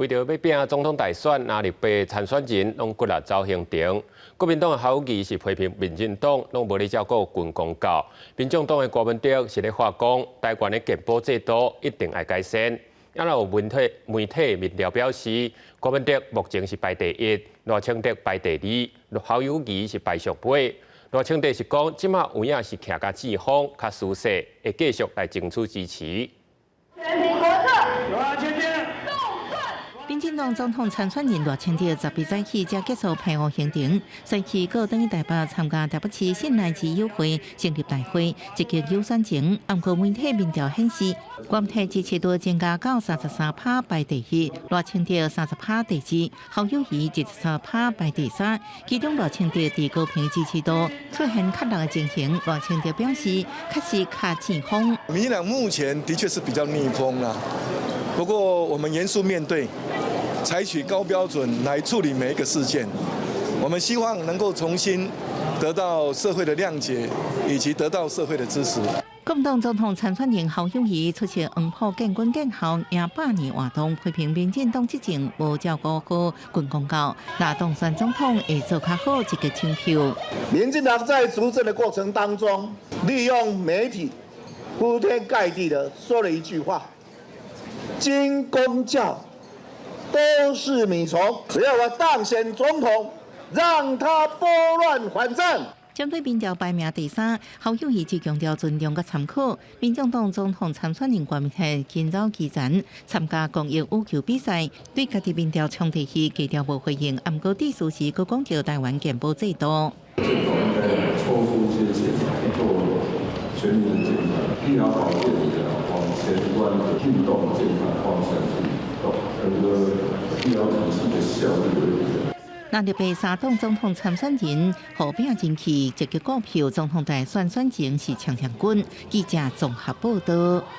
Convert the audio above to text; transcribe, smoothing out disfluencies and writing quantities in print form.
為著欲拚總統大選，藍綠白參選人攏骨力走行程。國民黨的侯友宜是批評民進黨攏無咧照顧軍公教，民眾黨的郭文德是咧話講，台灣的健保制度一定愛改善。啊，有媒體媒體民調表示，郭文德目前是排第一，賴清德排第二，侯友宜是排上尾。賴清德是講，這馬有影是徛較志風較舒適，會繼續來爭取支持。全民國策。民進黨總統參選人賴清德10日早起才結束排烏行程，隨去閣轉去台北參加台北市信賴之友會成立大會，積極遊選情。毋過媒體民調顯示，郭台支持度增加到33趴排第一，賴清德30趴第二，侯友宜23趴排第三。其中賴清德佇高屏支持度出現較弱的情形，賴清德表示確實較前風。民進黨目前的確是比較逆風啦，不過我們嚴肅面對。採取高標準來處理每一個事件，我們希望能夠重新得到社會的諒解，以及得到社會的支持。國民黨總統參選人侯友宜出席黃埔建軍建校贏百年活動，批評民進黨執政無照顧好軍公教，若當選總統會做較好，積極搶票。民進黨在執政的過程當中，利用媒體鋪天蓋地的說了一句話：軍公教都是米蟲，只要我當選總統，讓他撥亂反正。針對民調排名第三，侯友宜只強調尊重佮參考。民眾黨總統參選人郭文憲今早起晨參加公益羽球比賽，對家己民調衝第一，低調無回應。毋過致辭時，閣講著台灣健保制度。政府應該抽出一些錢來做全民的健康、醫療保健的往前端的運動健康方向去動，整個醫療體系的效率會提升。藍綠白三黨總統參選人互拼人氣，積極鼓票總統大選選情是強強滾。記者綜合報道。